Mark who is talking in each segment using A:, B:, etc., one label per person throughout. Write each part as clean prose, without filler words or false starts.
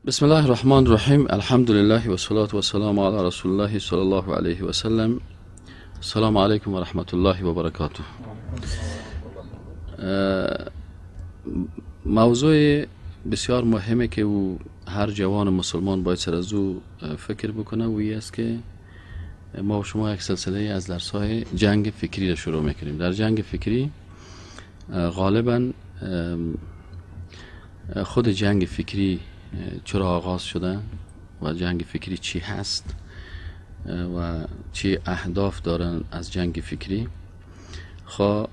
A: بسم الله الرحمن الرحیم. الحمد لله و صلات و سلام علی رسول الله صلی الله علیه و سلم. السلام علیکم و رحمت الله و برکاته. موضوع بسیار مهمه که او هر جوان مسلمان باید سر از او فکر بکنه و این است که ما و شما یک سلسله از درس‌های جنگ فکری را شروع میکنیم. در جنگ فکری غالبا خود جنگ فکری چرا آغاز شده و جنگ فکری چی هست و چی اهداف دارن از جنگ فکری. خب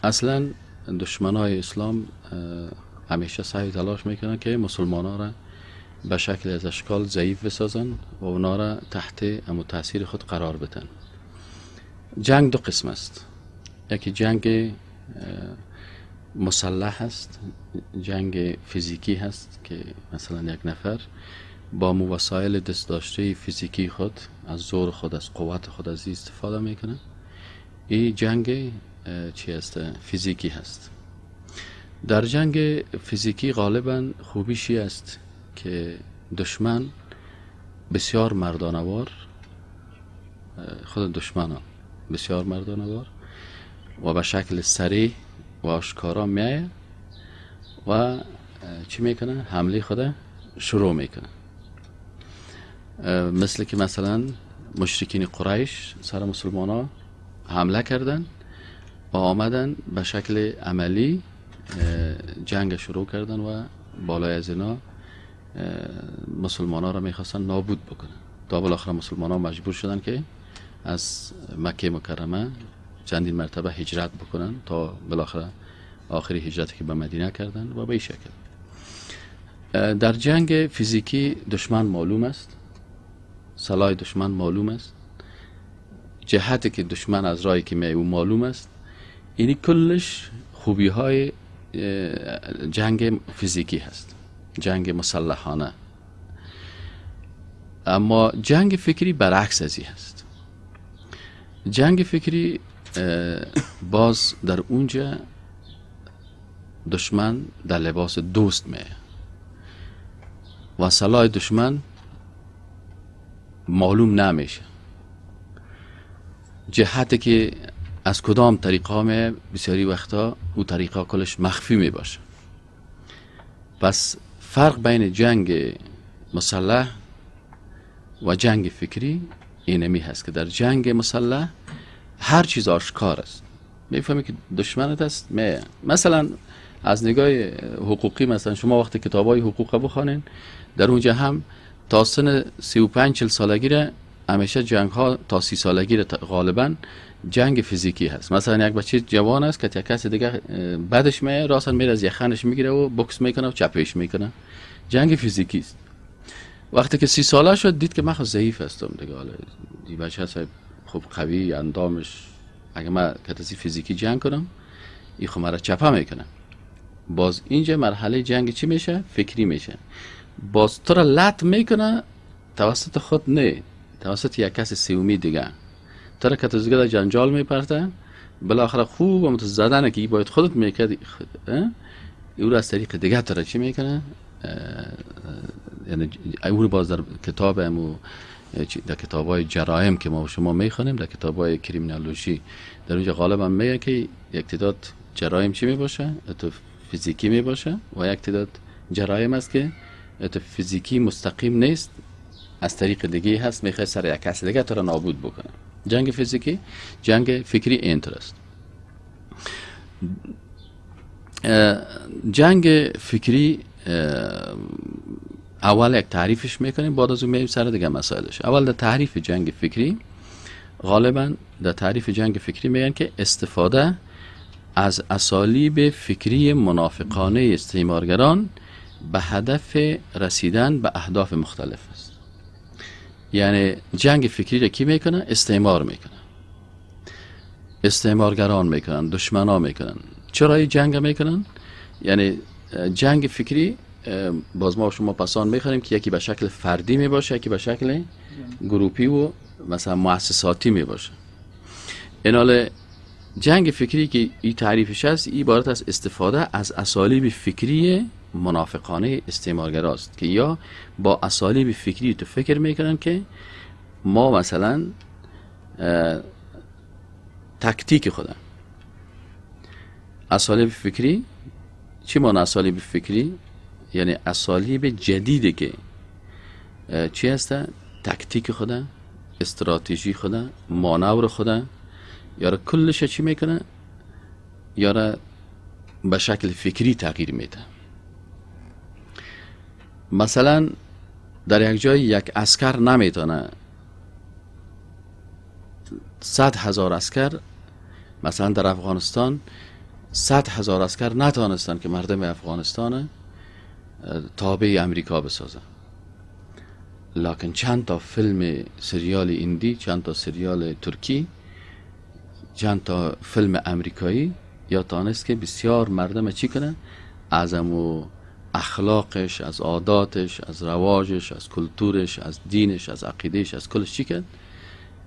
A: اصلا دشمنای اسلام همیشه سعی تلاش میکنن که مسلمان ها را به شکل از اشکال ضعیف بسازن و اونا را تحت امو تاثیر خود قرار بدن. جنگ دو قسم است. یکی جنگ مسلح هست، جنگ فیزیکی هست که مثلا یک نفر با وسایل دست داشته فیزیکی خود، از زور خود، از قوت خود از استفاده میکنه. این جنگ چی هست؟ فیزیکی هست. در جنگ فیزیکی غالبا خوبیشی است که دشمن بسیار مردانوار، خود دشمنان بسیار مردانوار و به شکل سریع و آشکارا میایه و چی میکنه؟ حمله خود شروع میکنه. مثل که مثلا مشرکین قریش سر مسلمان ها حمله کردن و آمدن به شکل عملی جنگ شروع کردن و بالای از اینا مسلمان ها را میخواستن نابود بکنن تا بالاخره مسلمان ها مجبور شدن که از مکه مکرمه چندین مرتبه هجرت بکنن تا بالاخره آخری هجرتی که به مدینه کردن و به این شکل. در جنگ فیزیکی دشمن معلوم است، سلاح دشمن معلوم است، جهتی که دشمن از راهی که می او معلوم است. اینی کلش خوبی های جنگ فیزیکی هست، جنگ مسلحانه. اما جنگ فکری برعکس از این هست. جنگ فکری باز در اونجا دشمن در لباس دوست میه و سلاح دشمن معلوم نمیشه، جهتی که از کدام طریقه میه بسیاری وقتا او طریقه کلش مخفی می باشه. پس فرق بین جنگ مسلح و جنگ فکری اینمی هست که در جنگ مسلح هر چیز آشکار است، میفهمی که دشمنت است. مثلا از نگاه حقوقی، مثلا شما وقتی کتابای حقوق بخوانین در اونجا هم تا سن 35-40 سالگی را همیشه جنگ ها تا 30 سالگی را غالبا جنگ فیزیکی هست. مثلا یک بچه جوان است که یک کس دیگه بدش میاد، راسا میره از یخنش میگیره و بوکس میکنه و چپش میکنه، جنگ فیزیکی است. وقتی که 30 ساله شد دید که من خود ضعیف هستم دیگه، حالا دی بچه هست خوب قوی اندامش، اگه من کتسی فیزیکی جنگ کنم این خب مرا چپه میکنه. باز اینجا مرحله جنگ چی میشه؟ فکری میشه. باز تو را لط میکنه توسط خود نه، توسط یک کس سومی دیگه، تو را کتسی در جنجال میپرته، بالاخره خوب هم تو زدنه که باید خودت میکردی، او را از طریق دیگه تو را چی میکنه؟ یعنی او باز در کتاب امو در کتاب های جرایم که ما شما میخوانیم، در کتاب های کریمینالوژی در اونجا غالبا میگه که یک تعداد جرایم چی میباشه؟ تو فیزیکی میباشه و یک تعداد جرایم است که تو فیزیکی مستقیم نیست، از طریق دیگه هست، میخواد سر یک کس دیگه تو را نابود بکنه. جنگ فیزیکی، جنگ فکری اینطور است. جنگ فکری اول یک تعریفش میکنیم، بعد از اون میریم سر دیگه مسائلش. اول در تعریف جنگ فکری، غالبا در تعریف جنگ فکری میگن که استفاده از اسالیب فکری منافقانه استعمارگران به هدف رسیدن به اهداف مختلف است. یعنی جنگ فکری را کی میکنه؟ استعمار میکنه، استعمارگران میکنن، دشمنا میکنن. چرا این جنگ میکنن؟ یعنی جنگ فکری باز ما شما پسان میخوانیم که یکی به شکل فردی میباشه، یکی به شکل گروپی و مثلا مؤسساتی میباشه. ایناله جنگ فکری که این تعریفش هست، این عبارت از استفاده از اسالیب فکری منافقانه استعمارگراست که یا با اسالیب فکری تو فکر میکنن که ما مثلا تکتیک خودم اسالیب فکری چی معنی اسالیب فکری؟ یعنی اسالیب جدیده که چی هسته؟ تکتیک خودم، استراتژی خودم، مانور خودم، یاره کلش چی میکنه؟ یاره به شکل فکری تغییر میده. مثلا در یک جای یک عسکر نمیتونه 100,000 عسکر، مثلا در افغانستان 100,000 عسکر نتانستن که مردم افغانستان تابع امریکا بسازن، لکن چند تا فیلم سریال هندی، چند تا سریال ترکی، چند تا فیلم امریکایی یا تانست که بسیار مردم چی کنن؟ از امو اخلاقش، از عاداتش، از رواجش، از کلتورش، از دینش، از عقیدهش، از کلش چی کرد؟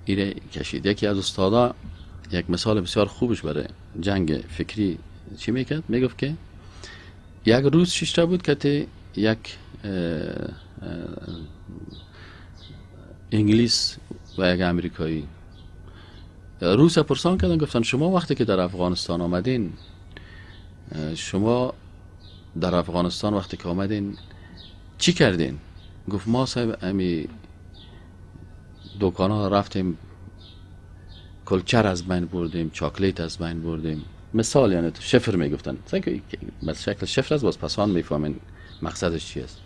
A: ایره کشید. یکی از استادا یک مثال بسیار خوبش برای جنگ فکری چی میکرد؟ میگفت که یک روز ششته بود که یک انگلیس و یک امریکایی روس پرسان کردن، گفتن شما وقتی که در افغانستان آمدین، شما در افغانستان وقتی که آمدین چی کردین؟ گفت ما صاحب امی دکان ها رفتیم، کلچر از بین بردیم، چاکلیت از بین بردیم. مثال یعنی شفر میگفتن، مثل شکل شفر است، باز پسان میفهمین مقصدش چی است.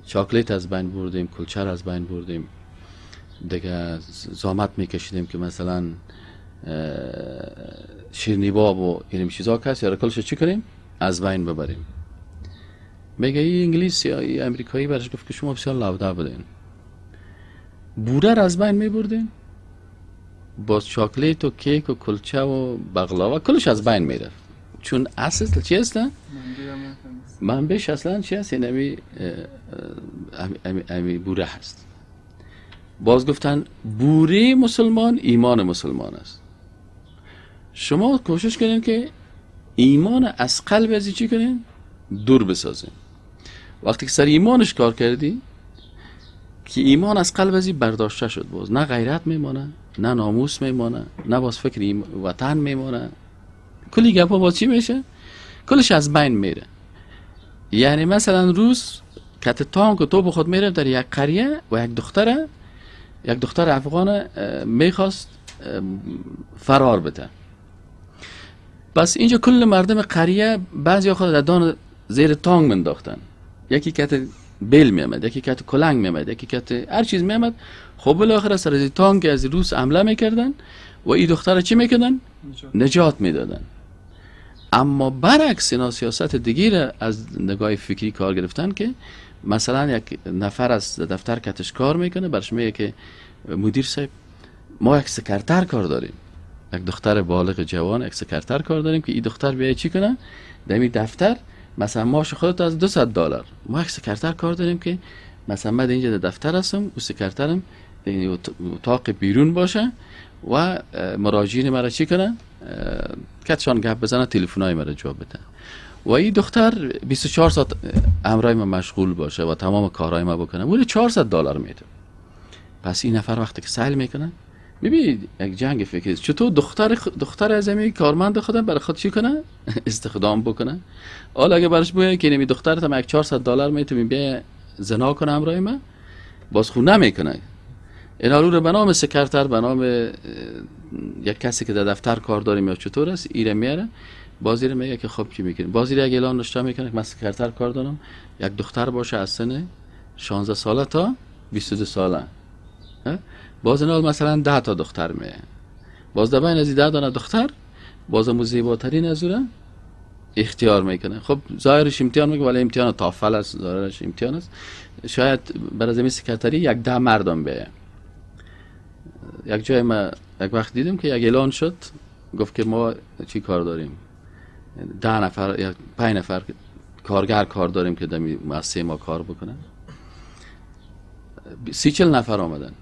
A: چاکلیت از بین بردیم، کلچر از بین بردیم، دیگه زحمت میکشیدیم که مثلا شیرینی باب و این چیزا کس یا کلش چی کنیم؟ از بین ببریم. میگه این انگلیس یا این امریکایی برش گفت که شما بسیار لوده بودین، بوره را از بین میبردین، باز چاکلیت و کیک و کلچه و بغلاوه کلش از بین میرفت. چون اصل چی هست؟ منبعش اصلا چی هست؟ یعنی امی بوره هست. باز گفتن بوره مسلمان ایمان مسلمان است. شما کوشش کنین که ایمان از قلب از چی کنین؟ دور بسازین. وقتی که سر ایمانش کار کردی که ایمان از قلب ازی برداشته شد، باز نه غیرت میمانه، نه ناموس میمانه، نه باز فکر وطن میمانه، کلی گپا باز چی میشه؟ کلش از بین میره. یعنی مثلا روز کت تانک و توپ خود میره در یک قریه و یک دختر افغان میخواست فرار بده. پس اینجا کل مردم قریه بعضی خود در دان زیر تانک منداختن، یکی کت بیل میامد، یکی کت کلنگ میامد، یکی کت هر چیز میامد. خب بالاخره سر از تانک از روس حمله میکردن و این دختر چی میکردن؟ نجات میدادن. اما برعکس اینا سیاست دیگه از نگاه فکری کار گرفتن که مثلا یک نفر از دفتر کتش کار میکنه، برش میگه که مدیر صاحب ما یک سکرتر کار داریم، یک دختر بالغ جوان، یک سکرتر کار داریم که این دختر بیای چی کنه در این دفتر، مثلا ماش خودت از $200، ما یک سکرتر کار داریم که مثلا من اینجا در دفتر هستم، او سکرترم در اتاق بیرون باشه و مراجعین مرا چی کنه؟ کتشان گپ بزنه، تلفن‌های مرا جواب بده و این دختر 24 ساعت همراه ما مشغول باشه و تمام کارهای ما بکنه، ولی $400 میده. پس این نفر وقتی که سهل میکنه، ببینید یک جنگ فکری چطور دختر از همین کارمند خودم برای خود چی کنه؟ استخدام بکنه. حالا اگه براش بگه که نمی دخترت هم یک $400 میتونی بیا زنا کنه همراه ما، باز خو نمیکنه. اینا رو به نام سکرتر، به نام یک کسی که در دفتر کار داریم یا چطور است، ایره میاره، باز ایره میگه که خب چی میکنیم؟ باز ایره یک اعلان نوشته میکنه که من سکرتر کار دارم، یک دختر باشه از سن 16 ساله تا 22 ساله. باز اینا مثلا 10 تا دختر میه، باز در بین از 10 دانه دختر باز مو زیباترین از او اختیار میکنه. خب ظاهرش امتحان میکنه، ولی امتحان تافل است، ظاهرش امتحان است. شاید برای زمین سکرتری یک 10 مردم بیه. یک جای ما یک وقت دیدم که یک اعلان شد، گفت که ما چی کار داریم، 10 نفر یا 5 نفر کارگر کار داریم که در مؤسسه ما کار بکنن. 30-40 نفر آمدن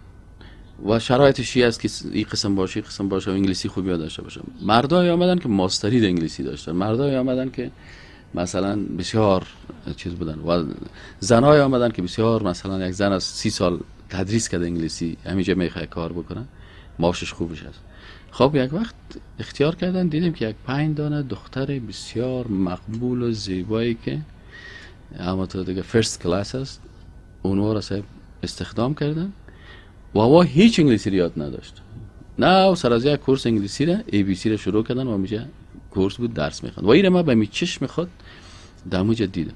A: و شرایطش است که این قسم باشه، این قسم باشه و انگلیسی خوب یاد داشته باشه. مردای آمدن که ماستری در انگلیسی داشتن، مردای آمدن که مثلا بسیار چیز بودن و زنای آمدن که بسیار، مثلا یک زن از 30 سال تدریس کرده انگلیسی، همینجا میخواد کار بکنه، معاشش خوبش است. خب یک وقت اختیار کردن، دیدیم که یک 5 دانه دختر بسیار مقبول و زیبایی که اما تو دیگه first class است، اونها را صاحب استخدام کردن و وا هیچ انگلیسی یاد نداشت. نه و سر از یک کورس انگلیسی را ABC را شروع کردن و میشه کورس بود درس میخوند و این ما به می چشم خود در دیدم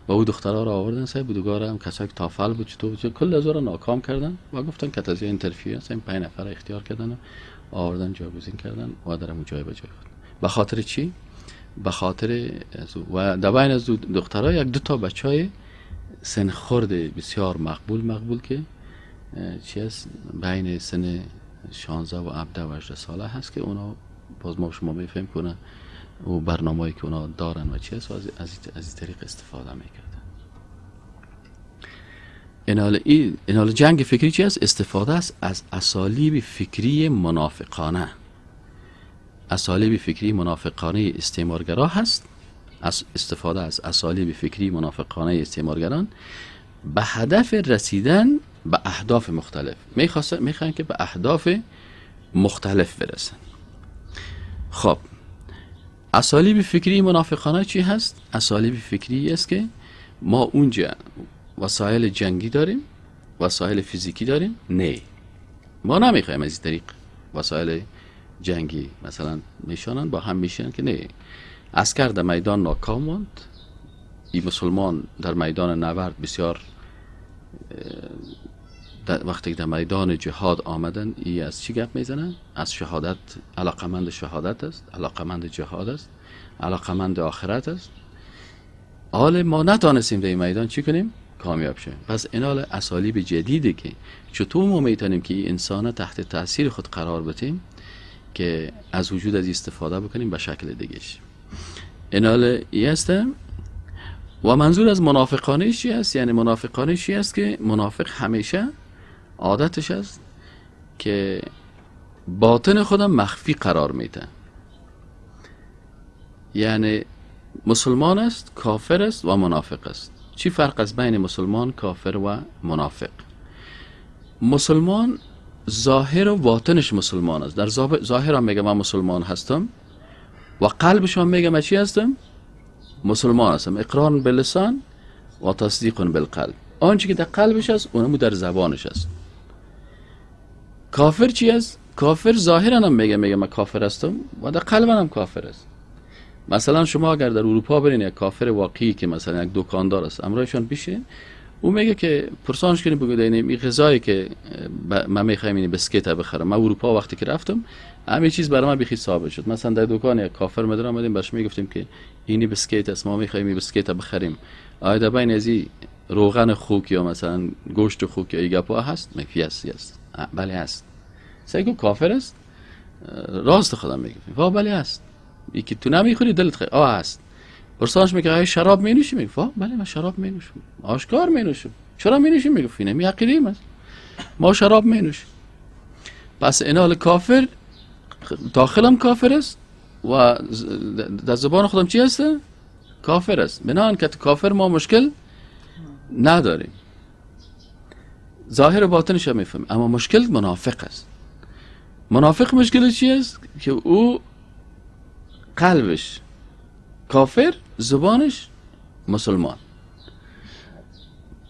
A: و او دخترها را آوردن صاحب بودگار هم کسایی که تافل بود چطور بود کل از را ناکام کردن و گفتن که از interview هست، 5 نفر اختیار کردن و آوردن جایگزین کردن و در اون جای به جای خود. به خاطر چی؟ به خاطر و در بین از دخترها یک دو تا بچهای سن خرد بسیار مقبول که چی است بین سن 16 و 17 و 18 ساله هست که اونا باز ما شما میفهم کنه و برنامه‌ای که اونا دارن و چی است و از این طریق استفاده میکردن. اینال جنگ فکری چی است؟ استفاده است از اسالیب فکری منافقانه. اسالیب فکری منافقانه استعمارگرا هست. از استفاده از اسالیب فکری منافقانه استعمارگران به هدف رسیدن به اهداف مختلف. میخوان که به اهداف مختلف برسن. خب اسالیب فکری منافقانه چی هست؟ اسالیب فکری است که ما اونجا وسایل جنگی داریم، وسایل فیزیکی داریم. نه، ما نمیخوایم از این طریق وسایل جنگی مثلا میشانن با هم میشن که نه، عسکر در میدان ناکام ماند، این مسلمان در میدان نبرد بسیار وقتی که در میدان جهاد آمدن ای از چی گپ میزنن؟ از شهادت، علاقمند شهادت است، علاقمند جهاد است، علاقمند آخرت است. حال ما نتانستیم در این میدان چی کنیم؟ کامیاب شیم. پس این حال اسالیب جدیده که چطور ما میتونیم که این انسان تحت تاثیر خود قرار بدیم که از وجود از استفاده بکنیم به شکل دیگهش. این حال ای است. و منظور از منافقانه چی است؟ یعنی منافقانه چی است که منافق همیشه عادتش است که باطن خودم مخفی قرار میده. یعنی مسلمان است، کافر است و منافق است. چی فرق است بین مسلمان، کافر و منافق؟ مسلمان ظاهر و باطنش مسلمان است. در ظاهر هم میگه من مسلمان هستم و قلبش هم میگه من چی هستم؟ مسلمان هستم. اقرار باللسان و تصدیق بالقلب. آنچه که در قلبش است اونمو در زبانش است. کافر چی است؟ کافر ظاهرا هم میگه من کافر هستم و در قلبم هم کافر است. مثلا شما اگر در اروپا برین یک کافر واقعی که مثلا یک دکاندار است امرایشان پیشه، او میگه که پرسانش کنی بگو این غذایی که من میخوایم این بسکیت بخرم. من اروپا وقتی که رفتم همه چیز برای من بیخی ثابت شد. مثلا در دکان یک کافر مدر آمدیم برش میگفتیم که اینی بسکیت است، ما میخوایم این بسکیت بخریم، آیا در بین از این روغن خوک یا مثلا گوشت خوک یا این گپا هست؟ میگه هست. بله هست. سعی کافر است، راست خودم میگه وا بله هست. یکی تو نمیخوری دلت خیلی آه هست. پرسانش میگه آیا شراب مینوشی؟ میگه وا بله من شراب مینوشم، آشکار مینوشم. چرا مینوشی؟ میگه اینم عقیده است، ما شراب مینوشیم. پس اینال کافر داخلم کافر است و در زبان خودم چی هست؟ کافر است. بنابراین که کافر ما مشکل نداریم، ظاهر و باطنش هم میفهمیم. اما مشکل منافق است. منافق مشکل چی است؟ که او قلبش کافر، زبانش مسلمان.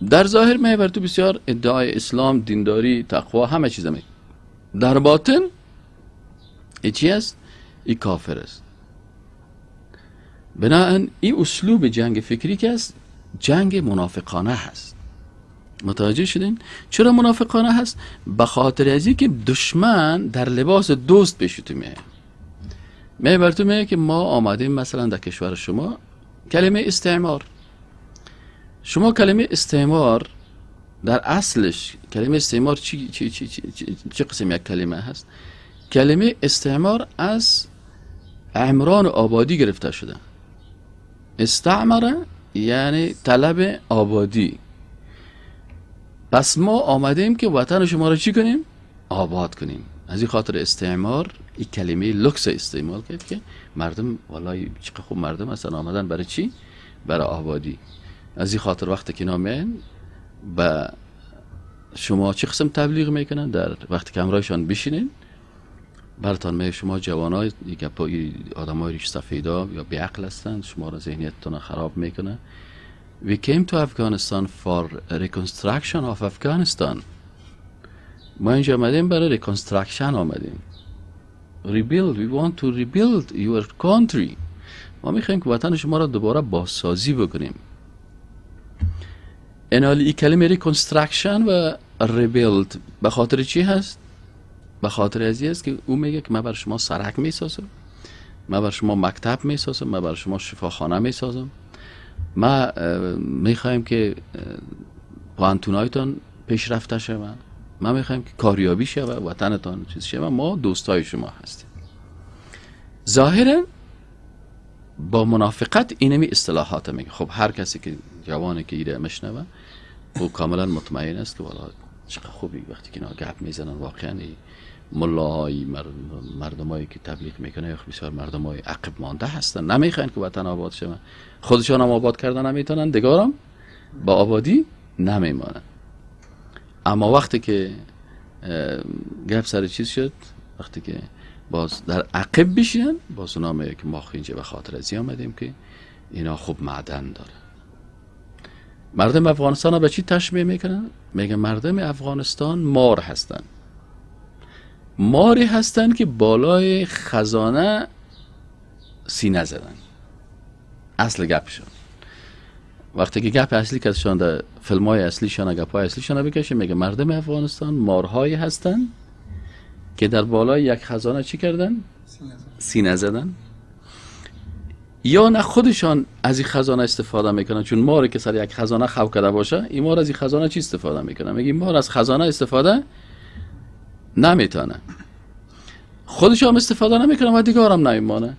A: در ظاهر می بر تو بسیار ادعای اسلام، دینداری، تقوا، همه چیز می، در باطن ای چی است؟ ای کافر است. بنابراین این اسلوب جنگ فکری که است جنگ منافقانه هست. متوجه شدین؟ چرا منافقانه هست؟ به خاطر از اینکه دشمن در لباس دوست پیش تو میاد. می بر تو میگه که ما آمدیم مثلا در کشور شما کلمه استعمار، شما کلمه استعمار در اصلش کلمه استعمار چی چی چی چی چه قسم یک کلمه هست؟ کلمه استعمار از عمران آبادی گرفته شده. استعمره یعنی طلب آبادی. پس ما آمدیم که وطن شما را چی کنیم؟ آباد کنیم. از این خاطر استعمار این کلمه لوکس استعمال کرد که مردم والله چقدر خوب مردم هستن، آمدن برای چی؟ برای آبادی. از این خاطر وقتی که نامین به شما چه قسم تبلیغ میکنن، در وقتی که همراهشان بشینین براتان میگه شما جوانای آدمای ریش سفیدا یا بیعقل هستن، شما را ذهنیتتون خراب میکنه. We came to Afghanistan for reconstruction of Afghanistan. ما اینجا آمدیم برای reconstruction آمدیم. Rebuild, we want to rebuild your country. ما میخوایم که وطن شما را دوباره بازسازی بکنیم. اینالی این کلمه reconstruction و rebuild به خاطر چی هست؟ به خاطر ازی است که او میگه که من بر شما سرک میسازم، من بر شما مکتب میسازم، من بر شما شفاخانه میسازم، ما میخوایم که پوهنتونایتان پیشرفته شود، ما میخوایم که کاریابی شود، وطنتان چیز شود، ما دوستای شما هستیم. ظاهرا با منافقت اینمی اصطلاحات میگه. خب هر کسی که جوانی که ایره مشنوه او کاملا مطمئن است که والا چقدر خوبی وقتی که اینا گپ میزنن، واقعا ملاهای مردمایی که تبلیغ میکنه یا بسیار مردمای عقب مانده هستن، نمیخواین که وطن آباد شود، خودشان هم آباد کردن نمیتونن، دیگرام با آبادی نمیمانن. اما وقتی که گپ سر چیز شد، وقتی که باز در عقب بشینن، باز اونا میگه که ما اینجا به خاطر ازی آمدیم که اینا خوب معدن داره. مردم افغانستان به چی تشبیه میکنن؟ میگه مردم افغانستان مار هستن، ماری هستن که بالای خزانه سینه زدن. اصل گپشون وقتی که گپ اصلی کسشان در فیلم های اصلیشان گپ های اصلیشان بکشه، میگه مردم افغانستان مارهایی هستن که در بالای یک خزانه چی کردن؟ سینه زدن. یا نه خودشان از این خزانه استفاده میکنن، چون ماری که سر یک خزانه خو کرده باشه، این مار از این خزانه چی استفاده میکنه؟ میگه مار از خزانه استفاده نمیتونه، خودش هم استفاده نمیکنه و دیگرم نمیمانه.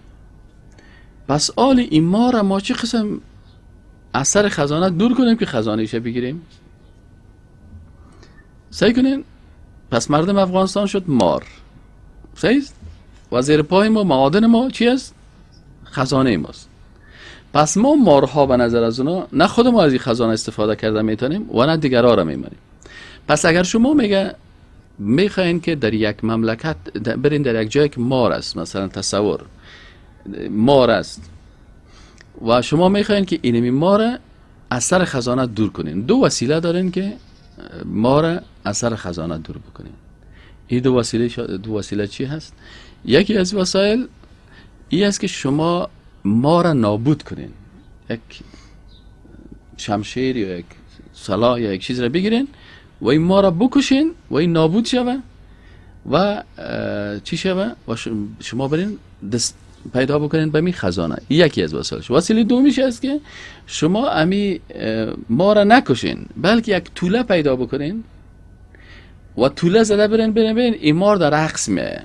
A: پس آل این مار ما چه قسم از سر خزانه دور کنیم که خزانه ایشه بگیریم؟ سعی کنین. پس مردم افغانستان شد مار، صحیح؟ و زیر پای ما معادن ما چی است؟ خزانه ماست. پس ما مارها به نظر از اونا نه خود ما از این خزانه استفاده کرده میتونیم و نه دیگرها را میمانیم. پس اگر شما میگه میخواین که در یک مملکت برین در یک جایی که مار است، مثلا تصور مار است و شما میخواین که اینمی مار از سر خزانه دور کنین، دو وسیله دارین که مار از سر خزانه دور بکنین. این دو وسیله چی هست؟ یکی از وسایل این است که شما مار نابود کنین، یک شمشیر یا یک سلاح یا یک چیز را بگیرین و این مار را بکشین و این نابود شوه و چی شوه و شما برین دست پیدا بکنین به می خزانه. یکی از وسایلش. وسیله دومیش است که شما امی ما را نکشین، بلکه یک توله پیدا بکنین و توله زده برین برین برین این مار در رقص میه.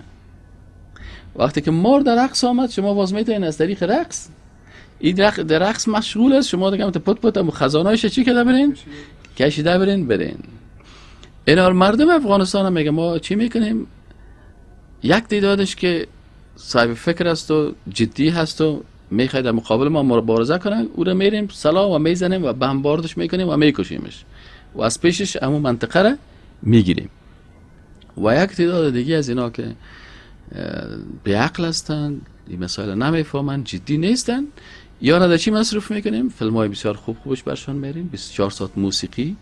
A: وقتی که مار در رقص آمد، شما باز میتونین از طریق رقص، این در رقص مشغول است، شما دیگه پت پت هم خزانه‌اش چی کرده برین کشیده برین برین. اینا مردم افغانستان هم میگه ما چی میکنیم؟ یک تعدادش که صاحب فکر است و جدی هست و میخواد در مقابل ما مبارزه کنه، او رو میریم سلام و میزنیم و بمباردش میکنیم و میکشیمش و از پیشش همون منطقه رو میگیریم. و یک تعداد دیگه از اینا که بیعقل هستند، این مسائل نمیفهمن، جدی نیستن، یا را در چی مصروف میکنیم؟ فیلم های بسیار خوب خوبش برشان میریم، 24 ساعت موسیقی،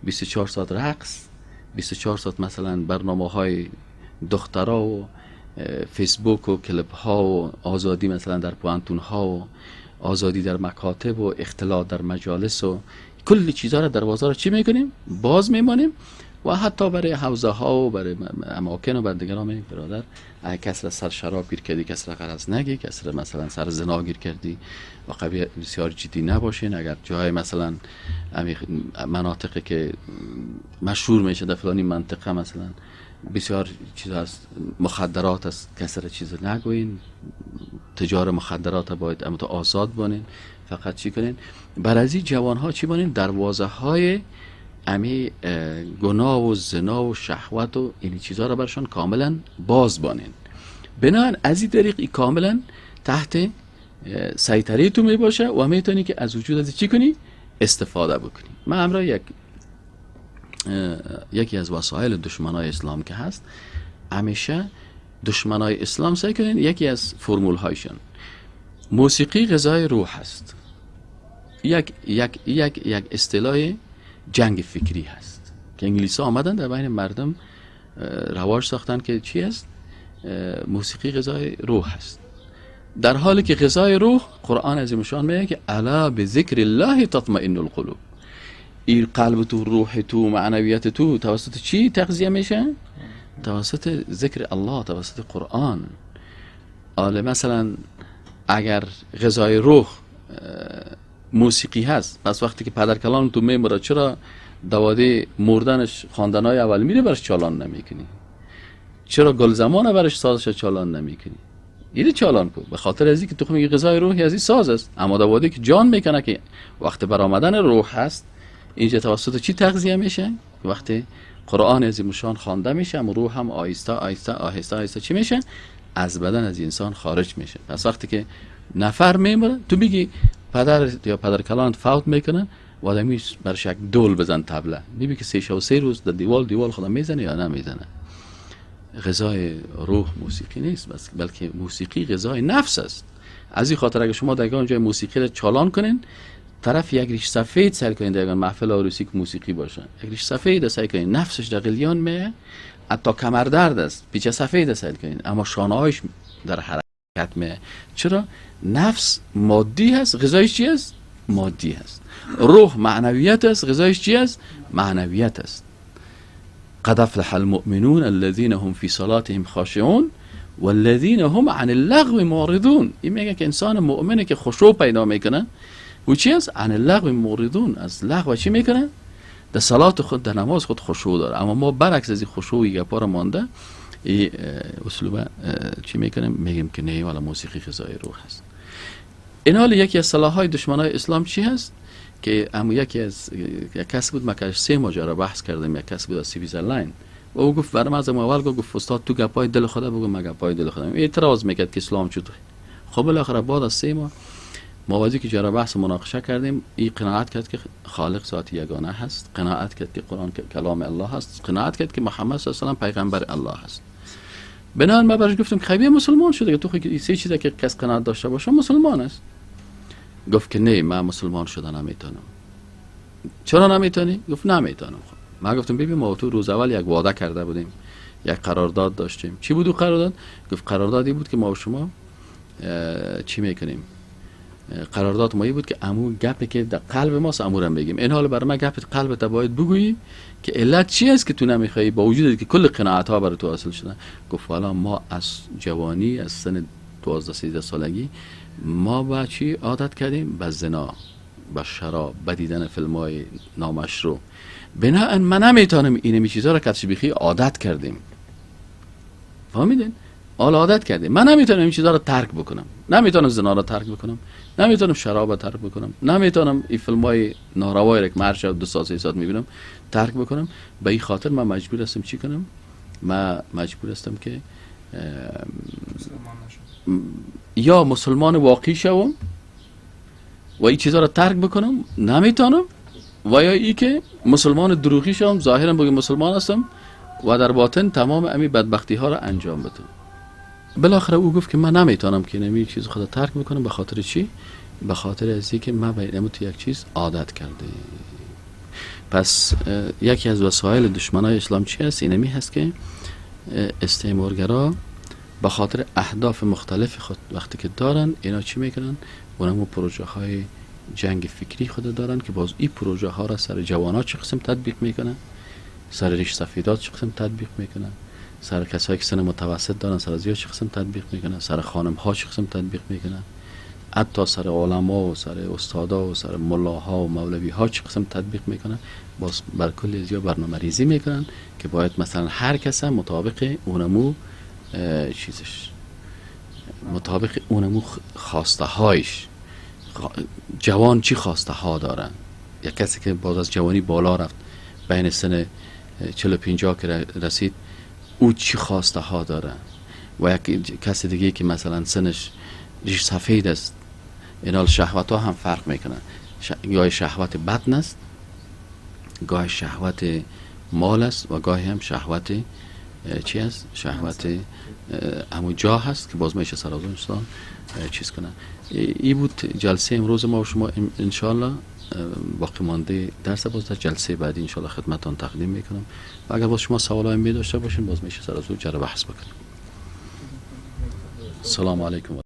A: 24 ساعت رقص، 24 ساعت مثلا برنامه های دخترا و فیسبوک و کلپ ها و آزادی مثلا در پوانتون ها و آزادی در مکاتب و اختلاط در مجالس و کل چیزها را در بازار چی میکنیم؟ باز میمانیم و حتی برای حوزه ها و برای اماکن و برای دیگران میگیم برادر اگه کس را سر شراب گیر کردی، کس را غرض نگی، کس را مثلا سر زنا گیر کردی، واقعا بسیار جدی نباشین. اگر جای مثلا مناطقی که مشهور میشه در فلانی منطقه مثلا بسیار چیز هست، مخدرات است، کس را چیز نگوین، تجار مخدرات باید اما آزاد بانین، فقط چی کنین؟ برای از این جوان ها چی بانین؟ دروازه های امی گناه و زنا و شهوت و این چیزها را برشان کاملا باز بانین. بنابراین از این طریق ای کاملا تحت سیطره تو می باشه و میتونی که از وجود از چی کنی؟ استفاده بکنی. من امرای یکی از وسایل دشمنای اسلام که هست، همیشه دشمنای اسلام سعی کنین یکی از فرمول هایشان موسیقی غذای روح هست. یک یک یک یک اصطلاح جنگ فکری هست که انگلیس ها آمدن در بین مردم رواج ساختن که چی است؟ موسیقی غذای روح هست، در حالی که غذای روح قرآن عظیم میگه که الا بذکر الله تطمئن القلوب. این قلب تو، روح تو، معنویت تو توسط چی تغذیه میشه؟ توسط ذکر الله، توسط قرآن. آله مثلا اگر غذای روح موسیقی هست، پس وقتی که پدر کلان تو میمره چرا دواده مردنش خواندنهای اول میره برش چالان نمیکنی؟ چرا گل زمان برش سازش چالان نمیکنی؟ اینو چالان کن، به خاطر از اینکه تو میگی غذای روحی از این ساز است. اما دواده که جان میکنه که وقت برآمدن روح هست، اینجا توسط چی تغذیه میشه؟ وقتی قرآن از مشان خوانده میشه، اما روح هم آهسته آهسته آهسته آهسته چی میشه؟ از بدن از انسان خارج میشه. پس وقتی که نفر میمره، تو میگی پدر یا پدر کلان فوت میکنه و آدمی برش یک دول بزن طبله، میبینی که 3 شب و 3 روز در دیوال خدا میزنه یا نمیزنه. غذای روح موسیقی نیست، بس بلکه موسیقی غذای نفس است. از این خاطر اگه شما در جای موسیقی را چالان کنین، طرف یک ریش سفید سعی کنین در محفل عروسی که موسیقی باشه، یک ریش سفید سعی کنین نفسش در غلیان میه، حتی کمر درد است پیچه سفید سعی کنین، اما شانه‌هایش در حرکت میه. چرا؟ نفس مادی هست، غذایش چی است؟ مادی هست. روح معنویت است، غذایش چی است؟ معنویت است. قد افلح المؤمنون الذين هم في صلاتهم خاشعون والذين هم عن اللغو معرضون. این میگه که انسان مؤمنه که خشوع پیدا میکنه و چی است؟ عن اللغو معرضون، از لغو چی میکنه؟ در صلات خود، در نماز خود خشوع داره. اما ما برعکس از این خشوع گپا را مانده این اسلوب چی میکنیم؟ میگیم که نه والا موسیقی غذای روح هست. این حال یکی از سلاح‌های دشمنای اسلام چی هست؟ که اما یکی از یک کس بود، ما که 3 ماجرا بحث کردیم، یک کس بود از سوئیزرلند و او گفت برام از اول گفت استاد تو گپای دل خدا بگو، ما گپای دل خودم. اعتراض میکرد که اسلام چطور. خب بالاخره بعد از 3 ماه ما وقتی که جرا بحث مناقشه کردیم، این قناعت کرد که خالق ذات یگانه هست، قناعت کرد که قرآن کلام الله هست، قناعت کرد که محمد صلی الله علیه و سلم پیغمبر الله هست. بنابراین من براش گفتم خیلی مسلمان شده که تو خیلی سه چیزا که کس قناعت داشته باشه مسلمان است. گفت که نه، من مسلمان شدن نمیتونم. چرا نمیتونی؟ گفت نمیتونم. خب من گفتم ببین، ما تو روز اول یک وعده کرده بودیم، یک قرارداد داشتیم. چی بود اون قرارداد؟ گفت قراردادی بود که ما و شما چی میکنیم؟ قرارداد ما بود که امو گپی که در قلب ماست امو رو بگیم. این حال برای من گپ قلبت باید بگویی که علت چی است که تو نمیخوای، با وجود که کل قناعت ها برای تو حاصل شده. گفت والا ما از جوانی، از سن 12-13 سالگی ما با چی عادت کردیم؟ به زنا، به شراب، به دیدن فیلم های نامشروع. بنابراین من نمیتونم اینمی چیزا رو که بخی عادت کردیم. فهمیدین؟ حالا عادت کردیم. من نمیتونم این چیزا رو ترک بکنم، نمیتونم زنا رو ترک بکنم، نمیتونم شراب رو ترک بکنم، نمیتونم این فیلم های ناروایی رو که من هر شب 2 ساعت 3 ساعت میبینم ترک بکنم. به این خاطر من مجبور هستم چی کنم؟ من مجبور هستم که یا مسلمان واقعی شوم و این چیزا رو ترک بکنم، نمیتونم، و یا ای که مسلمان دروغی شوم، ظاهرا بگم مسلمان هستم و در باطن تمام امی بدبختی ها رو انجام بدم. بالاخره او گفت که من نمیتونم که نمی چیز خدا ترک بکنم. به خاطر چی؟ به خاطر از اینکه من به اینم تو یک چیز عادت کرده. پس یکی از وسایل دشمنای اسلام چی هست؟ اینمی هست که استعمارگرا به خاطر اهداف مختلف خود وقتی که دارن، اینا چی میکنن؟ اونمو پروژه های جنگ فکری خود دارن که باز این پروژه ها را سر جوانا چه قسم تطبیق میکنن، سر ریش سفیدات چه قسم تطبیق میکنن، سر کسایی که سن متوسط دارن سر ازیا چه قسم تطبیق میکنن، سر خانم ها چه قسم تطبیق میکنن، حتی سر علما و سر استادا و سر ملاها و مولوی ها چه قسم تطبیق میکنن. باز بر کل ازیا برنامه ریزی میکنن که باید مثلا هر کس مطابق اونمو چیزش، مطابق اونمو خواسته هایش، جوان چی خواسته ها دارن، یا کسی که باز از جوانی بالا رفت بین سن 40-50 که رسید او چی خواسته ها داره و یک کس دیگه که مثلا سنش ریش سفید است، اینال شهوت ها هم فرق میکنه. گاهی شهوت بدن است، گاهی شهوت مال است و گاهی هم شهوت چی است؟ شهوت همون جا هست که باز میشه سر از انسان چیز کنه. ای بود جلسه امروز ما و شما. انشالله باقی مانده درس باز در جلسه بعدی انشالله خدمتتان تقدیم میکنم و اگر باز شما سوالای می داشته باشین باز میشه سر از او جر بحث بکنیم. السلام علیکم.